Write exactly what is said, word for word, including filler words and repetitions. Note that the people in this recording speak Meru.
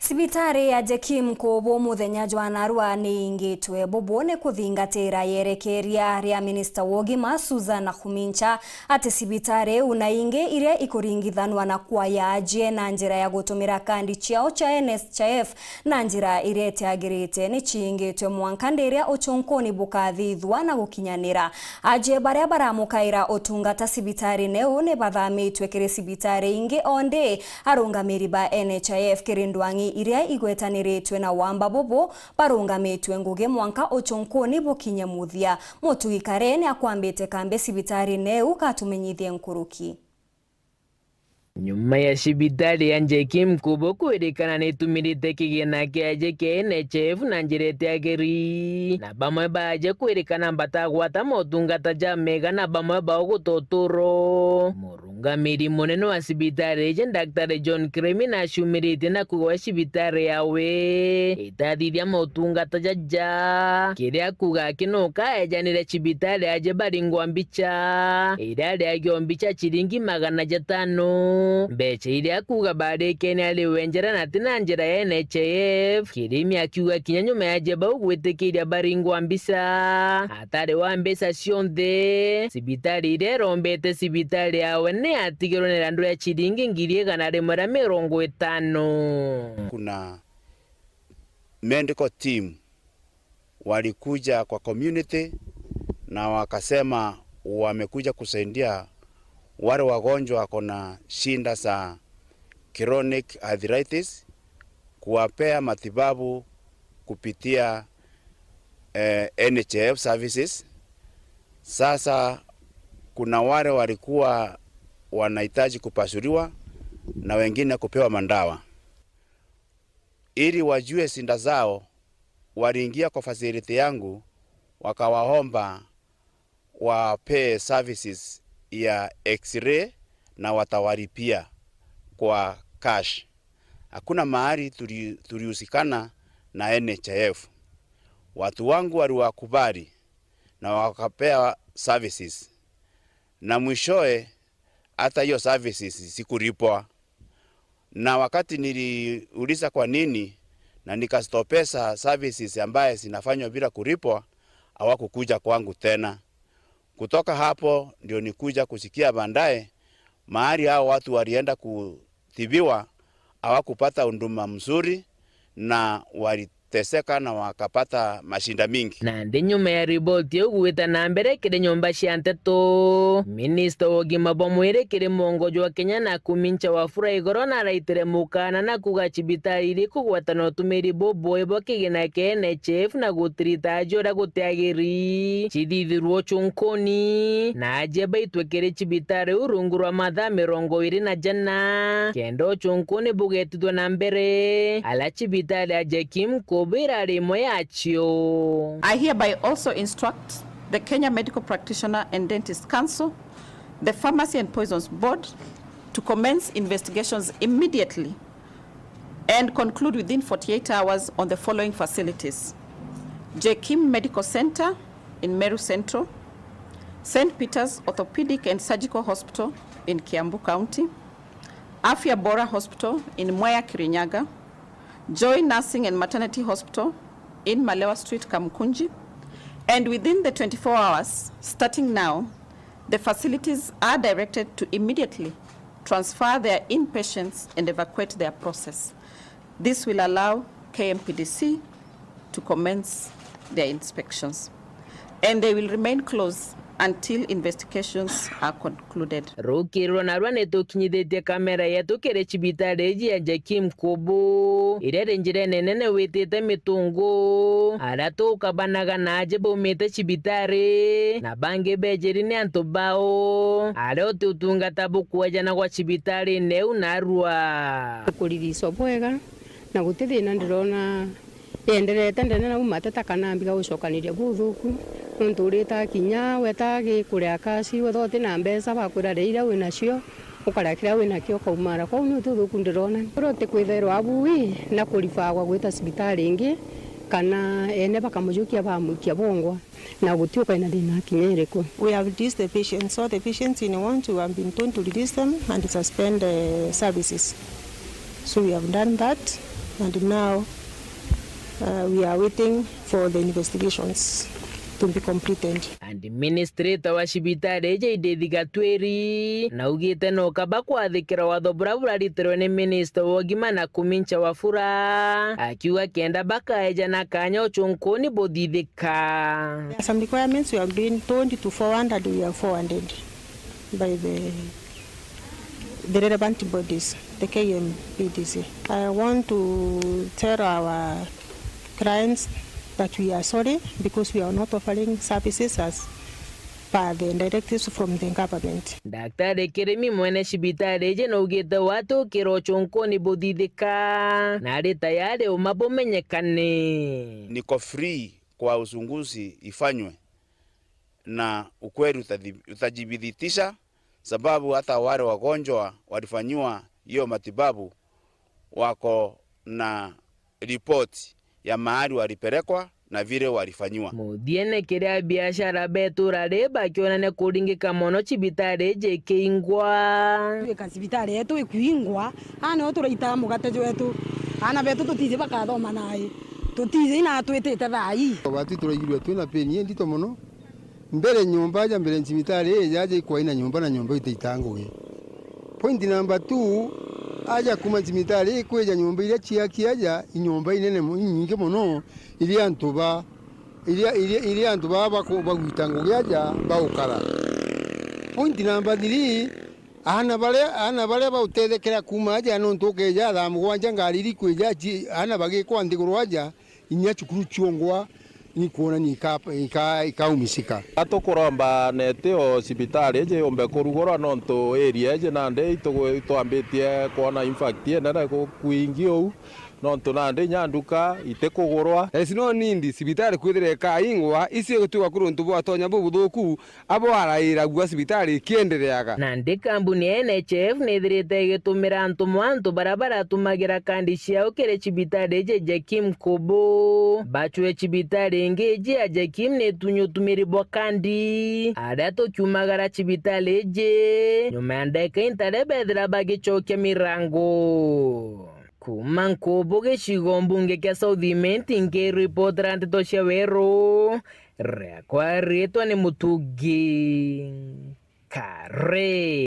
Cibitari ya Jekim Kubu muthenya jwa narua niingitwe. Bubu ni kuthingatira yerekeria ria minista wa ugima Susan Nakhumicha ati cibitari iu na ingi iria ikuringithanwa na kwaya ajie na njira ya gutumira kandi ciao cia N H I F na njira iria itiagirite ni ciingitwe mwanka ndiria uchunkuni bukathithua na gukinyanira. Ajie baria baramukaira utungata cibitarine iu ni bathamitwe kiri cibitari ingi o ndi. Arungamiri ba N H I F kiri ndwang'i iria igwetaniritwe na wamba bubu barungamitwe ngugi mwanka uchunkuni bukinye muthia. Mutugi Kare ni akwambite kambi cibitarine iu katumenyithie nkuruki. Nyuma ya cibitari ya Jekim Kubu kwirikana ni itumirite kigina kiaje kia N H I F na njira itiagiri, na bamwe baje kwirikana batagwata motungata ja mega na bamwe bao guta uturo. Murungamiri munene wa cibitari iji, Daktari John Kiremi, naciumiritie na kuuga cibitari yawe itathithia motungata jaja, kiria kuuga aki nukaejanire cibitari aje baringwa mbicha iria riagio mbicha ciringi magana jatano, mbecha iria kuuga barikene ari wenjera na ti na njira ya N H I F. Kirimi akiuga kinya nyuma ya je bau gwitikiria baringwa mbicha atari wa mbecha cionthe, cibitari iria irombete cibitari yawe ni yatigirwe na irandu ria ciringi ngiri igana rimwe ria mirongo itano. Kuna medical team walikuja kwa community na wakasema wamekuja kusaidia wale wagonjwa wako na shinda za chronic arthritis, kuwapea matibabu kupitia, eh, N H I F services. Sasa kuna wale walikuwa wanahitaji kupasuliwa na wengine kupewa madawa. Ili wajue shinda zao, waliingia kwa facility yangu, wakawaomba wapee services ya X-ray na watawalipia kwa cash. Hakuna mahali tuli-, tulihusikana na N H I F. Watu wangu waliwakubali na wakapea services. Na mwishowe, hata hiyo services sikulipwa. Na wakati niliuliza kwa nini, na nikastopesa services ambaye zinafanywa bila kulipwa, hawakukuja kwangu tena. Kutoka hapo ndio nikuja kusikia baadaye, mahali hao watu walienda kutibiwa, hawakupata huduma mzuri na waliteseka na wakapata mashinda mingi. Nandi nyuma ya riboti iu gwita na mbere kiri nyomba cia nteto, minista wa ugima bwa mwiri kiri mwongo jwa Kenya Nakhumicha Wafula igoro naraitire mukana na kuuga cibitari iri kugweta na utumiri bubui bwa kigina kia N H I F na gutirita aji uria gutiagiri cithithirwe uchunkuni, na aji baitwe kiri cibitari iu rungu rwa mathaa mirongo iri na jana, kenda uchunkuni bugetithwe na mbere, aria cibitari ya Jekim Kubu irari imwe yacio. I hereby also instruct the Kenya Medical Practitioner and Dentist Council, the Pharmacy and Poisons Board, to commence investigations immediately and conclude within forty-eight hours on the following facilities: Jekim Medical Center in Meru Central, Saint Peter's Orthopedic and Surgical Hospital in Kiambu County, Afya Bora Hospital in Mwea Kirinyaga, Joy Nursing and Maternity Hospital in Malewa Street, Kamukunji, and within the twenty-four hours starting now, the facilities are directed to immediately transfer their inpatients and evacuate their process. This will allow K M P D C to commence their inspections, and they will remain closed until investigations are concluded. Rukiri rwa narua ni tukinyithitie kamera yetu kiri cibitari iji ya Jekim Kubu, iria iri njirene nene witite Mitungu, aria tukabanaga na aji baumite cibitari, na bangi bejiri ni antu bao, aria uti utungata bukwejanagwa cibitarine iu narua. Kurithicwa bwega, na guti thina ndirona yenderete ndene, na uma ateta kana mbiga gucokaniria buthuku, nontu uritaga kinya wetaga gikuria kaci, wethwa uti na mbeca, bakwira ria iria winacio, ukaria kiria winakio, ukaumara. Kwou ni uti uthuku ndirona. Uria uti kwithairwa abui na kuribagwa gwita cibitari ingi, kana ene bakamujukia bamwikia bongwa. Na guti ukaina thina kinya iriku. We have released the patients. So the patients in want, we have been told to release them and suspend, uh, services. So we have done that. And now, uh, we are waiting for the investigations to be completed. Administrator wa cibitari iji Edith Gatwiri naugite no kaba kwathikira watho buria buraritirwe ni minister wa ugima Nakhumicha Wafula, akiuga kenda bakaejana kanya ucunkuni buthithika. There are some requirements we have been told to forward and we have forwarded by the, the relevant bodies, the K M P D C. I want to tell our clients that we are sorry because we are not offering services as per the directives from the government. Daktari Kirimi mwene cibitari iji naugite watukira ucunkuni buthithika na ari tayari uma bumenyekane. Niko free kwa uchunguzi ifanywe na ukweli utathi-, utajithibitisha, sababu hata wale wagonjwa walifanyiwa hiyo matibabu wako na ripoti ya mahali walipelekwa na vile walifanyiwa. Muthiene, kiria biashara betura ri bakionania kuringika mono cibitari iji ikiingwa. Twika cibitari yetu ikwingwa, ana nio turaitaga mugate jwetu, ana betu tutiji bakathoma nai, tutiji ina twitite thai. Batu turaigirwe twina pain indito mono. Mbere nyomba aja mbere ncibitari iji aja ikwaina nyomba na nyomba itaitaa ngugi. Point number two, aja kuma ncibitari ikwija nyomba iria ciaki aja, inyomba inene mu-, inyingi mono, iria antu ba, iria, iria, iria antu baa baku-, bagwita ngugi aja baukara. Point number three, aana baria, aana baria bautethekera kuma aja nontu ukeja thaa mugwanja ngari iri kwija ci-, aana bagikwa nthiguru aja, inya cukuru ciongwa, ni kwonania ika-, ika-, ikaumisika. Atukuromba neti o cibitari iji yumbe kurugurwa, nontu area iji nandi itu-, itwambitie kwona impact inene ku-, kwingi uu, nontu nandi inya nduka itikugurwa. There is no need cibitari kwithira ikaingwa, icio igutwika kuri untu bwatonya bubuthuku, abo arairagua cibitari ikiendereaga. Nandi kambuni ya N H F nithirite igitumira antu mwa antu baria baratumagira kandi ciao kiri cibitari iji JAKIM Kobo. Bacwe cibitari ingi iji ya JAKIM ni tunye utumiri bwa kandi, aria tukiumagara cibitari iji nyuma ya ndagika intare bethira bagicokia mirango. Kuma Nkubu gicigo mbunge kia South Imenti, nkiripotera nteto cia Weru, riakwa ritwa ni Mutugi Kare.